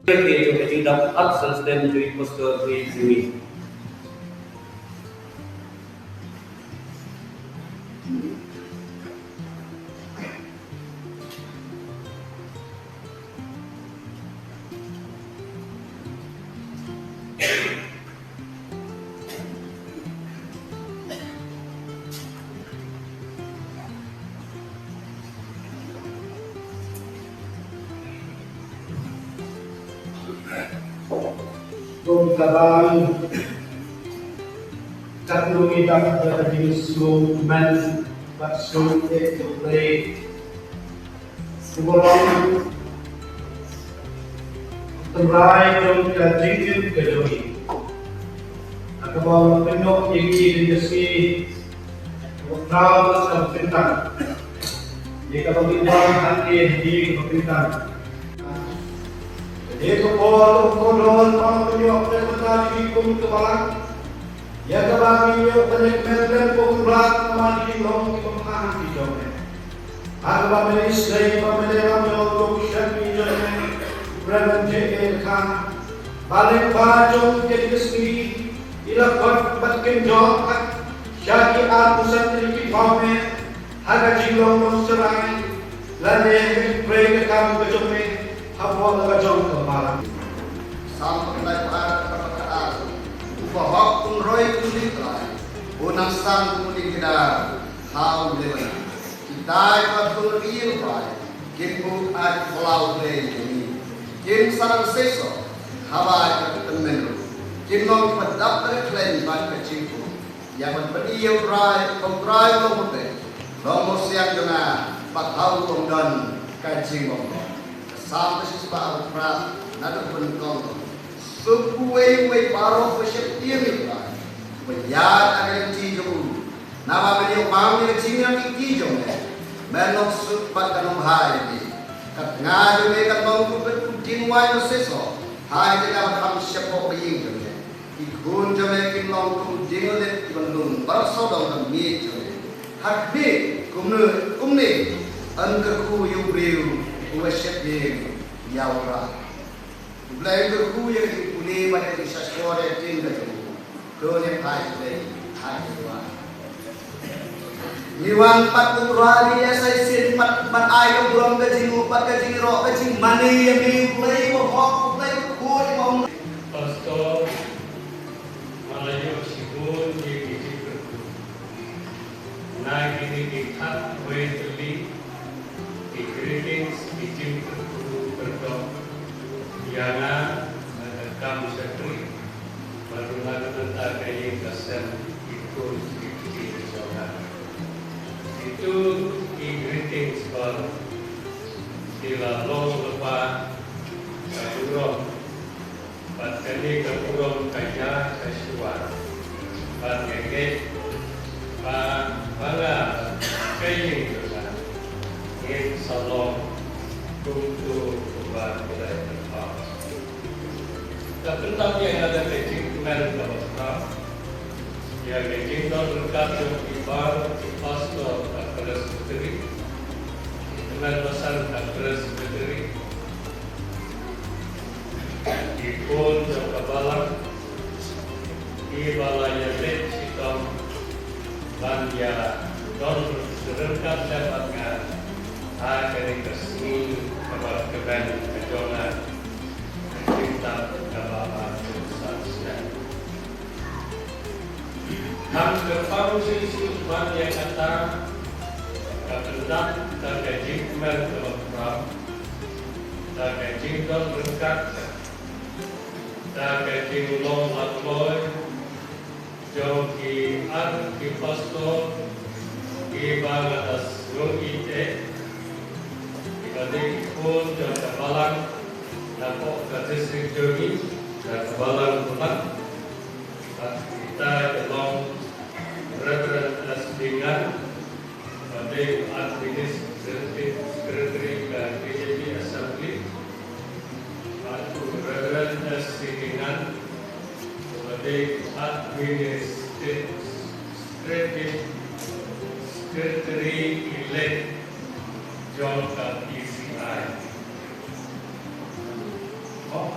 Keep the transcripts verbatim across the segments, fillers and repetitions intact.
Te jong ka jingdap arphew san snem jong i Pastor Ri Jimmy. Kum kaba ngi dap, ngi dap da ka jingsngew kmen bad sngew ïeit ïa U Blei. Uba long tynrai jong ka jingim ka jong ngi. Ha kaba u la pynïoh ïa ngi ha kine ki sngi, uba khraw bad kaba kyntang. Ïa kaba ngi wan hangne ha kaba kyntang. Ïa ka por u kordor ba u pynïoh ka bynta jong ngi kum ka balang. Ïa kaba ngi ïoh ban ïakmen lem ko Kynrad namar ki jinglong kiba bha ki jong me. Ha kaba me isynei ba me la ïalam ïa u Shakri jong me, Reverend J A Khan, ba lyngba jong kane ka sngi i la khot bad kynjoh sha ki arphew san tylli ki paw me, ha ka jinglong nongshakri lane ha ka jingtrei ka kam ka jong me hapoh la ka jong ka balang. Salm khyndai phew ar, kaba khatar. U bahok un roi kum u dieng Trai, un nang sang kum u dieng kdar ha u Lebanon. Kita kiba thung ïa U Trai kin buh aiti phyllaw U Blei jong ngi. Kin sa nang seisoh haba ïa ka tymmen ruh. Kin long kiba dap da ka khlaiñ bad ka jingkhuid. Ïa ban pyni ïa U Trai, ba U Trai u long U Blei, long Mawsiang jong nga, bad ha u ym don ka jingbymlong. Ka Salm ka shispah arphew phra, naduh nyngkong. Suk uwei uwei baroh uba sheptieng ïa U Trai, uba ïaid ha ka lynti jong u. Naba men ïoh pang ïa ka jingïaid lynti jong me, men long suk bad ka nongbha ïa me. Ka tnga jong me kan long kum u dieng waiñ ba seisoh ha ka jaka ba kham shapoh ka ïing jong me. Ki khun jong me kin long kum u dieng lyndet kiban lung baroh sawdong ka miej jong me. Ha khmih kumne, kumne yn kyrkhu ïa u briew uba sheptieng ïa U Trai. U Blei un kyrkhu ïa ka jingpule bad ïa ka jingshahshkor ïa ka ktien ka jong u. To ngin phai sha U Blei ha ka jingwan. Ngi wan pat ko Trai, ngi ïa sa shisien pat ban ai ka burom, ka jingmut bad ka jingïaroh, ka jingmane ïa me U Blei uba hok, U Blei uba khuid, uba ym. Pastor, nga la ïoh shibun ïa ki jingkyrkhu. Na kine ki khatwei tylli ki greetings, ki jingkyrkhu kyrdoh ïa nga na ka kam shakri, bad ruh na ka bynta ka ïing ka sem, ki khun ki kti ki jong nga. Kito ki greetings baroh ki la long lypa ka burom. Bad kane ka burom ka ïaid shuwa bad ka ngeit ba, ba nga bad ka ïing jong nga ngin sa long kumto kumba U Blei u pynpaw. Ka bynta ïa nga da ka jingkmen kaba khraw ïa ka jingdon ryngkat jong ki baroh ki pastor ka Presbytery, ki kmen basan ka Presbytery, ki khun jong ka balang, kiba la ïaleit shitom ban ïadon ryngkat lem bad nga ha kane ka sngi kaba kmen ka jong nga, ka jingdap kaba arphew san snem. Ngam kyrpang shuh shuh ban ïa kata, ka pyndap da ka jingkmen kaba khraw, da ka jingdon ryngkat, da ka jinglong lakloi jong ki ar ki pastor kiba nga da sngew ïeit, kiba dei ki khun jong ka balang, napoh ka district jong ngi, na ka balang Bulang. Bad kita ki long Reverend S Pingan, ba dei u Administrative Secretary ka K J P Assembly, bad u Reverend S Pingan, ba dei u Administrative Secretary Elect jong ka P C I. Oh.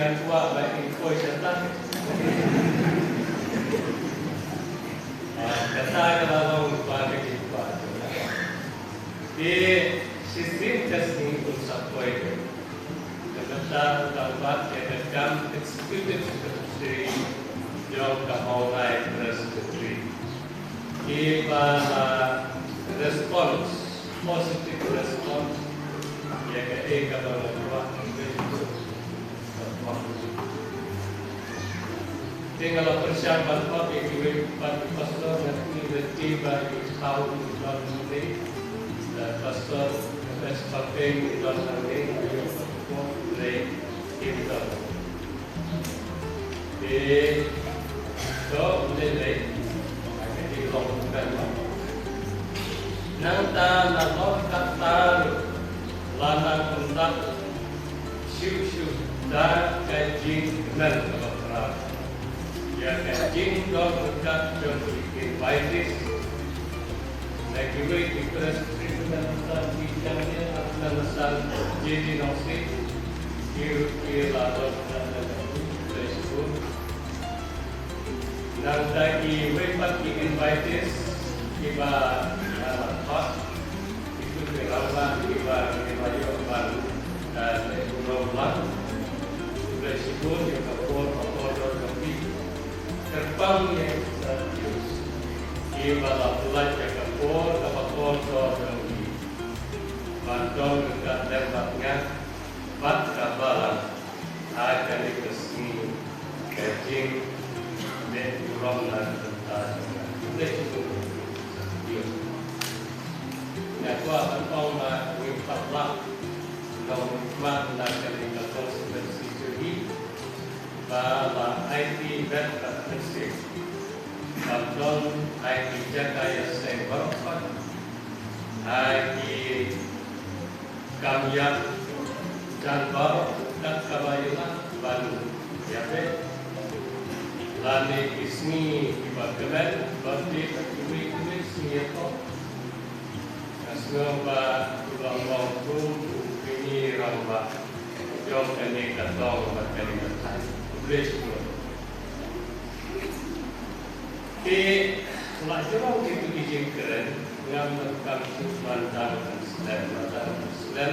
Kwah ba kin poi shata. Ah, kata ka la long ba ka jingkwah jong nga. Te shisien ka sngi un sa poi. Ka mynta u dang bat ïa ka kam executive secretary jong ka Mawlai Presbytery. Kiba la response, positive response ïa kaei kaba nga kwah. Te nga la pyrshang ban ot ïa kiwei pat ki pastor, nga kynmaw ba ki thaw ki don hangne. Eh, Pastor F S Papeng ki don hangne, ki don hangne. Te to lei lei, ka dei long kan ma. Nangta na long kata ruh la nang pyndap shuh shuh da ka jingkmen kaba khraw ïa ka jingdon ryngkat jong ki invitees. Na kiwei ki Presbyterian Minister ki jong ngi, Minister J D Nongsiej, ki ruh ki la don ryngkat, Nangta kiwei pat ki invitees kiba, ah, hot, kitu ki rangbah kiba, kiba ïoh ban, ah, leh burom lang. Khublei shibun ïa ka por ba kordor jong phi. Kyrpang ïa ki, ah, kiba la pynlait ïa ka por kaba kordor jong phi ban don ryngkat lem bad nga bad ka balang ha kane ka sngi ka jingmih burom na ka bynta jong nga. Khublei shibun. Nga kwah ban ong ba ngi pat lah nongmihkhmat na kane ka constituency jong ngi ba la aiti bad ka mynsiem ban don ha ki jaka ïaseng baroh pat, ha ki kam ïap jan baroh kat kaba ïalah ban ïapeit. Lane ki sngi kiba kmen, birthday bad kiwei kiwei sngi ïaroh. Nga sngew ba u la long kum u kmie rangbah jong kane ka dong bad kane ka thaiñ. Khublei shibun. Te la jrong kito ki jingkren, ngam donkam shuh ban dang ban slem, ban dang ban slem.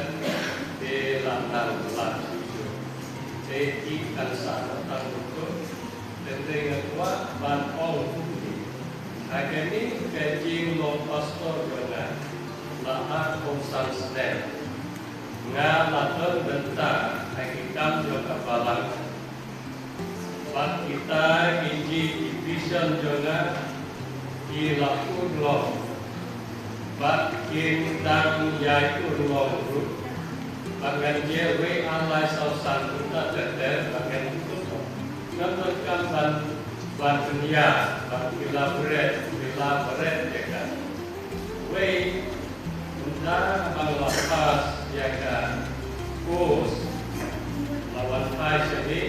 Te la nang la shuh shuh. Te ki kan sah ban tang betul. Te te nga kwah ban ong kumne. Ha kane ka jinglong pastor jong nga la ar phew san snem. Nga la don bynta ha ki kam jong ka balang. Bad kita ki jingïavision jong nga ki la urlong bad kin dang ïai urlong ruh. Bad ngan jia wei ar lai saw san kumta ter ter bad ngan kut. Ngan donkam ban, ban pynïar bad ki la bret, ki la bret ïa ka. Wei, ynda ba la pass ïa ka course, la wan phai sha ngi.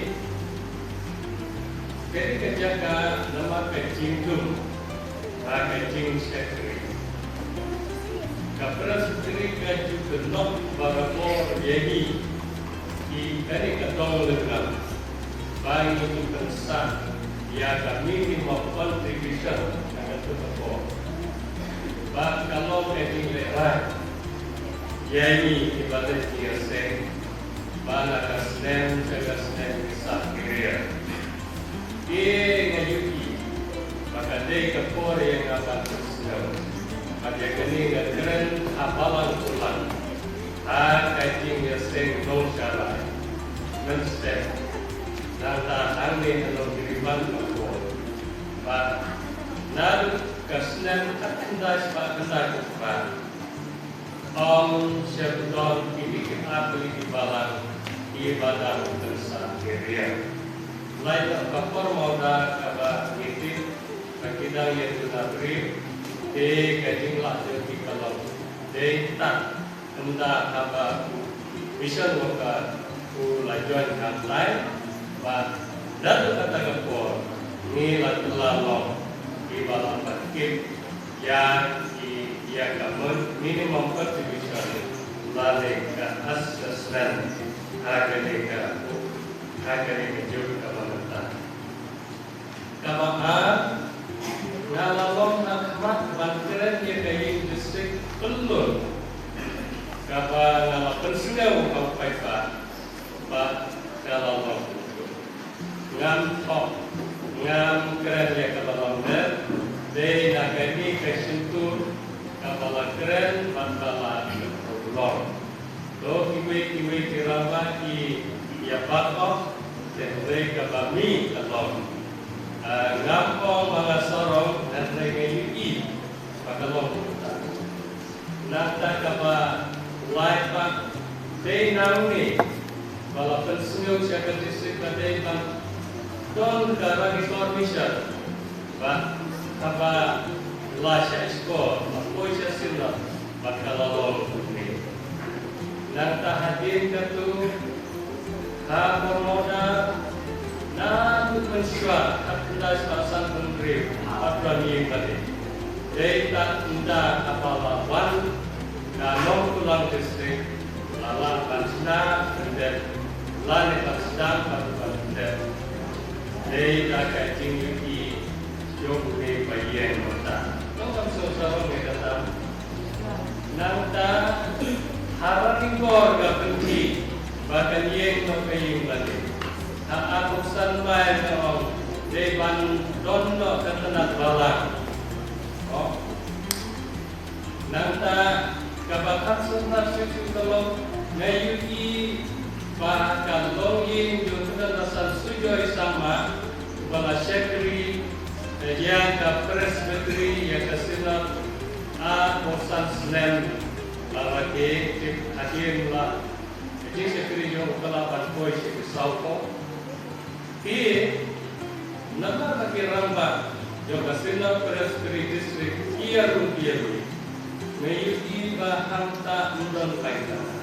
Kane ka jaka namar ka jingdum ha ka jingshakri. Ka Presbytery ka ju kynnoh barabor ïa ngi, ïa kane ka dong lyngkha. Ba ngi ju pynsah ïa ka minimum contribution ha katu ka por. Ba ka long ka jinglehrain ïa ngi kiba leit ïaseng ba na ka snem sha ka snem ki sah ki rier. Te nga ïohi ba ka dei ka por ïa nga ban pynsngew. Bad ïa kane nga kren ha balang balang. Ha ka jingïaseng nongshakri mynstep. Nangta hangne ha Nongkyribang ka por. Bad naduh ka snem khatkhyndai spah khyndai phew phra, ym shym don kine ki ar tylli ki balang kiba dang pynsah ki rier. Lait ka por mawda kaba ngi tip ba ki dang ïaduna briew, te ka jingleh jong ki ka long dei tang ynda haba u mission worker u la join hangne, bad naduh kata ka por ngi la kylla long kiba la pynkit ïa ki, ïa ka mon-, minimum contribution lane ka assessment ha kane ka Ha kane ka juk kaba mynta. Kaba ar, nga la long ha khmat ban kren ïa ka ïing district pynlong kaba nga la pynsngew ha u paidbah ba ka la long. Ngam thok, ngam kren ïa kaba long dep, dei na kane ka shyntur kaba la kren bad ba la long. To kiwei kiwei ki rangbah ki ïa bat noh, te hynrei kaba mih ka long. Ah, ngam ong ba nga sarong, hynrei nga ïohi ba ka long kumta. Nangta kaba lai pat, dei nangne ba la pynsngew sha ka district ba dei ban don ka recognition. Bad haba la shah score, la poi sha synod, bad ka la long kumne. Nangta hadien katto, ha Boromoda, naduh mynshuwa, khatkhyndai spah sanphew hynriew, hap don ïing bad. Dei tang ynda haba la wan ka Nongkulang District, la lah ban shna pyndep, lane ban sdang ban pyndep. Dei da ka jingïohi jong une ba ïeng mynta. Nongkam sngewsarong ïa kata. Nangta ha Ranikor ka pynthih ba kan ïeng noh ka ïing bale. Ha Agusan Bai ka ong dei ban don noh ka tnat balang. Oh. Nangta kaba khatsan shuh shuh ka long, nga ïohi ba ka longïing jong u Reverend Sujoy Sangma, uba la shakri ïa ka Presbytery, ïa ka Synod, arphew san snem, ba la dei tip hadien la ka jingshakri jong u ka la ban poi sha ki sawphew. Te namar ba ki rangbah jong ka Synod Presbytery District ki ïa rung ki ïa rung, nga ïohi ba hangta ym don paidbah.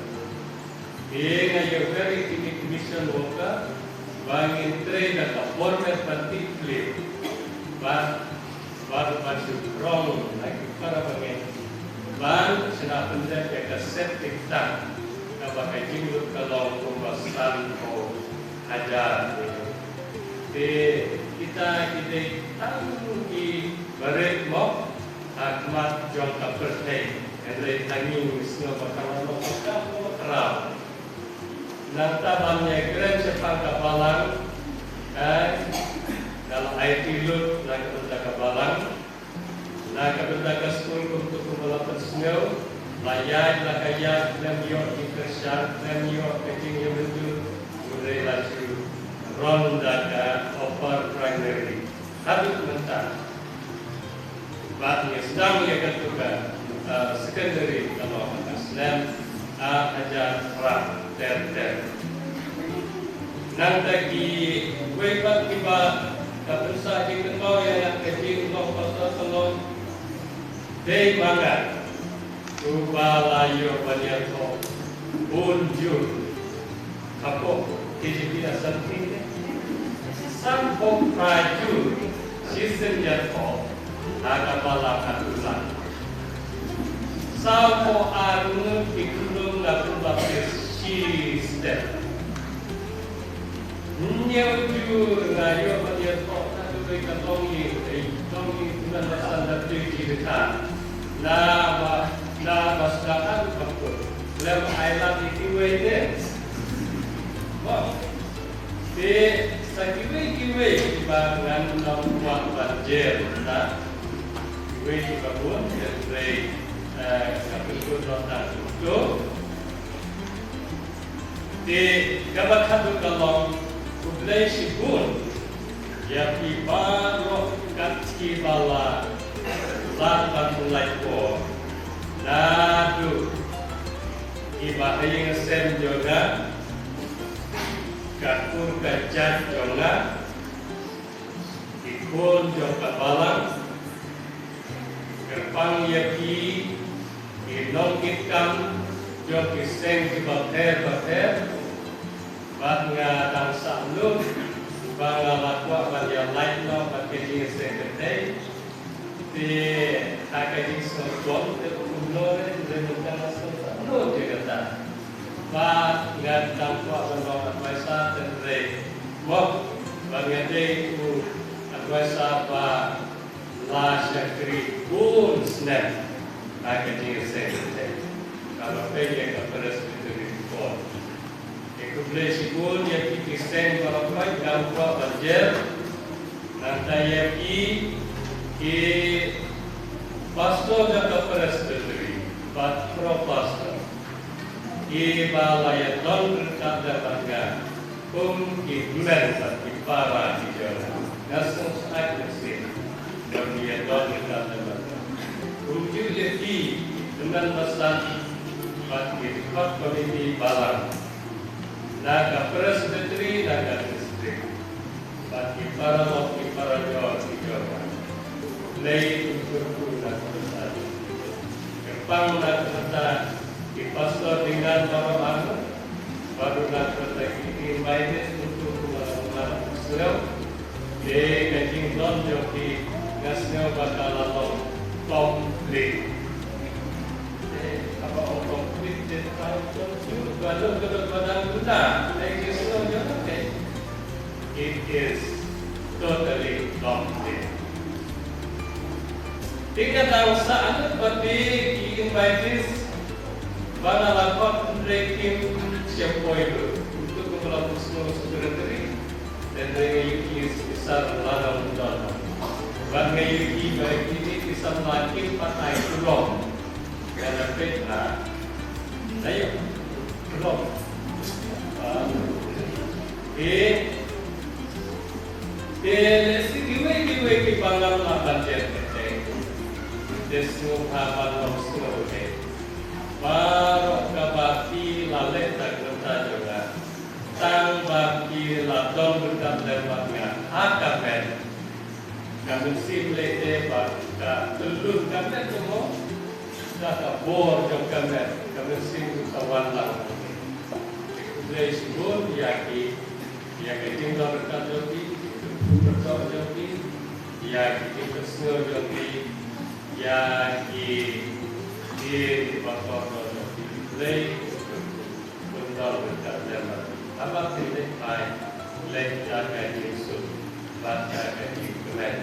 Te nga ïa very keen mission worker ba ngin trei da ka bor met ban tip khlem ba Bad ban shu krong na ki para bangeit ban shna pyndep ïa ka septic tank kaba ka jinglut ka long kumba sanphew hajar. Te kita ki dei tang ki barit mo ha khmat jong ka pyrthei. Hynrei tang ngi ngi sngew ba ka long ka khraw. Nangta ban ïa kren shaphang ka balang, eh, ka la aiti lut na ka bynta ka balang, na ka bynta ka skul kumta kumba la pynsngew, la ïaid la ka ïaid, khlem ïoh jingkyrshan, khlem ïoh ka jingïamynjur, hynrei la shu ron da ka upper primary. Haduh mynta. Bad ngi sdang ïa katu ka, uh, secondary ka long ka snem, uh, ar hajar phra ter ter. Nangta kiwei pat kiba ka pynshah jingkynmaw ïa ka jinglong pastor ka long dei ma nga. Uba la ïoh ban ïathoh bun jur. Hapoh K J P Assam King ne, sanphew phra jur shisien ïathoh ha kaba la kat u lak. Sawphew ar ngut ki khunlung la pynbaptis shistep. Hynñiew jur nga ïoh ban ïathoh na duwai ka longïing, ei, longïing Khunan Basan W G Dkhar. Na ba, na ba sdang haduh ba kut. Lem ai lad ïa kiwei te. Mo. Te sa kiwei kiwei kiba ngan ym kwah ban jer na. Kiwei kiba bun, hynrei, eh, ka pynkut noh tang kumto. Te kaba khatduh ka long, khublei shibun ïa phi baroh kat kiba la lah ban pynlait por. Naduh kiba ha ïing ha sem jong nga, ka kur ka jait jong nga, ki khun jong ka balang, kyrpang ïa ki, ki nongkitkam jong ki seng kiba pher bapher, bad nga dang sah lut ba nga la kwah ban ïa lait noh bad ka jingïaseng kynthei. Te ha ka jingsngewbha te kumno re, te mynta nga sngewbha lut ïa kata. Bad nga dang kwah ban long advisor, te hynrei Te u advisor ba la shakri bun snem ha ka jingïaseng. Ka la peit ïa ka Presbytery Board. Te khublei shibun ïa ki, ki seng baroh, ka kwah ban jer. Nangta ïa ki, ki pastor jong ka Presbytery bad pro pastor, kiba la ïadon ryngkat lem bad nga kum ki kmen bad ki para ki jong nga. Nga sngewsih, nga sngewsih ba ki ïadon ryngkat lem bad nga. Kumjuh ïa ki, ki kmen basan bad ki khot komiti balang na ka Presbytery, na ka district, bad ki paralok, ki parajor ki jong nga. Lei u kyrkhu na ka bynta jong ki. Kyrpang na ka bynta ki pastor Dingan baroh arngut, bad ruh na ka bynta ki invitees, kumjuh kumba la ong, sngewbha. Te ka jingdon jong ki nga sngew ba ka la long complete. Te haba ong complete, te tang complete, ba dang, ba dang, ba dang, ba dang, te ki sngew jong ki. It is totally complete. Te nga dang sah anet ba te ki invitees ba nga la khot hynrei kim shym poi lut. Kumto kumba la pynshong secretary, hynrei nga ïohi ki sar la dang don. Bad nga ïohi ba kine ki samla kim pat ai kurom. Nga la peit na, na ïoh kurom. Ah, eh, Te lehse kiwei kiwei kiba ngam lah ban jer kyrteng, te sngewbha ban long sngewbha. Baroh kaba ki la leh na ka bynta jong nga, tang ba ki la don ryngkat lem bad nga ha ka met. Ka mynsiem lehse ba ka kyllun ka met jong mo, ka, ka bor jong ka met, ka mynsiem ka wan lang. Te khublei shibun ïa ki, ïa ka jingdon ryngkat jong ki, ïa ka jingdon ryngkat jong ki, ïa ki jingpynsngew jong ki, ïa ki, ki, ki ba kordor jong ki. Khublei, khublei ryngkat jong ki. Haba ki leit phai, leit da ka jingsuk bad da ka jingkmen.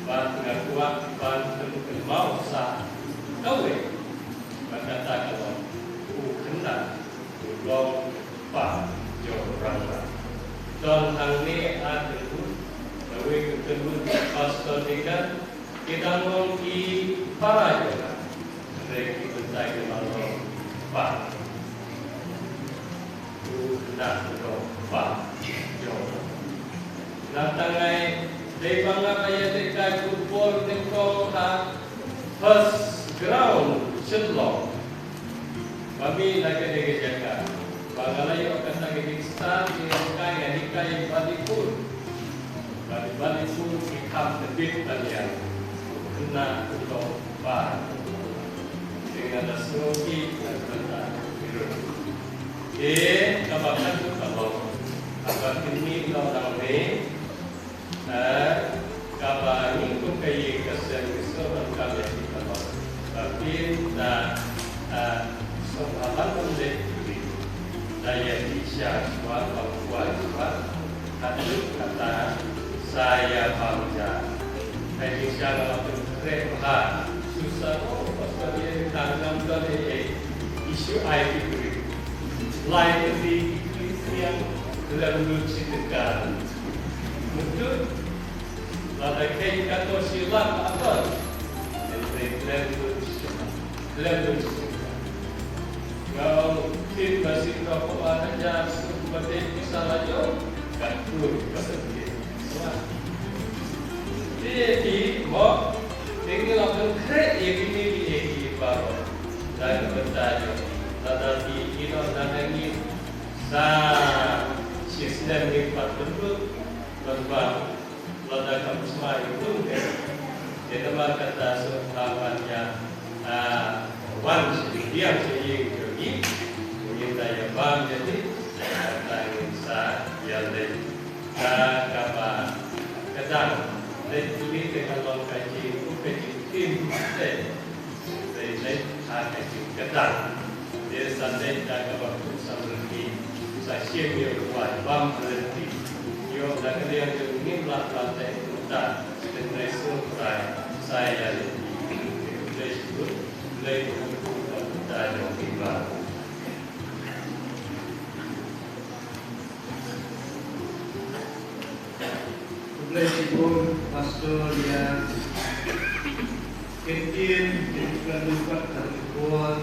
Bad nga kwah ban pynkynmaw sa kawei, ba kata ka long u khynnah u long pa jong u rangbah. Don hangne ar kynhun, kawei ka kynhun ka Pastor Deacon, ki dang long ki para jong nga. Hynrei ki bynta ki la long pa. U khynnah u long pa jong nga. Nangta nga dei ba nga la ïalehkai football nyngkong ha first ground Shillong. Ba mih na kane ka jaka. Ba nga la ïoh kata ka jingstad, jinghikai, nga hikai ïa ki balikur. Ba ki balikur ki kham tbit ban ïeng. Khynnah u long pa. Te nga la sngewthuh na ka bynta ki ruh. Te kaba khatduh ka long, haba kin mih noh nangne, eh, kaba ngi kum ka ïing ka sem ngi sngewbha ban kam ïa ki, kaba phin da, eh, sngewbha ban ym leh khublei. Da ïa ki sha shuwa, ban kwah shuwa. Haduh kata sa ïa bam ja. Ka jingshisha nga la pynkhreh bha. Shisha, oh, pastor, ïa ka ngam don ei ei. Issue ai ki briew. Lai tylli ki briew ïa khlem lut shi tyngka. Mutdur. Lada kheiñ katto shi lak, apa? Hynrei khlem lut shi tyngka. Khlem lut shi tyngka. Nga ong, tip ba shiphew hajar sum ba dei pisa la jong, ka tur ka sempit. Te ki mo, te ngi la pynkhreh ïa kine kiei kiei baroh. Da ka bynta jong, lada ki ïehnoh na ngi sa shisnem ngi pat pynlut, ban bam. Lada kam smai ïa u, te namar kata sngewbha ban ïa, ah, wan sha ïing, biang sha ïing jong ngi. Ngin da ïa bam ïa ki, kata ngin sa ïa leit. Ka, kaba ka dang leit, leit te ka long ka jing, ka jingtim te. Te leit ha ka jingkyrdan. Te sa leit da kaba kut samrkhie, sa shim ïa u wai bam lynti. Ïa Na ka liang jong u ngim lah ban leh kumta, hynrei sngewthuh sa ïa lade. Khublei shibun, Blei un kyrkhu ïa ka bynta jong phi baroh. Khublei shibun Pastor ïa ka ktien, ka jingkyrkhu ïa ka por.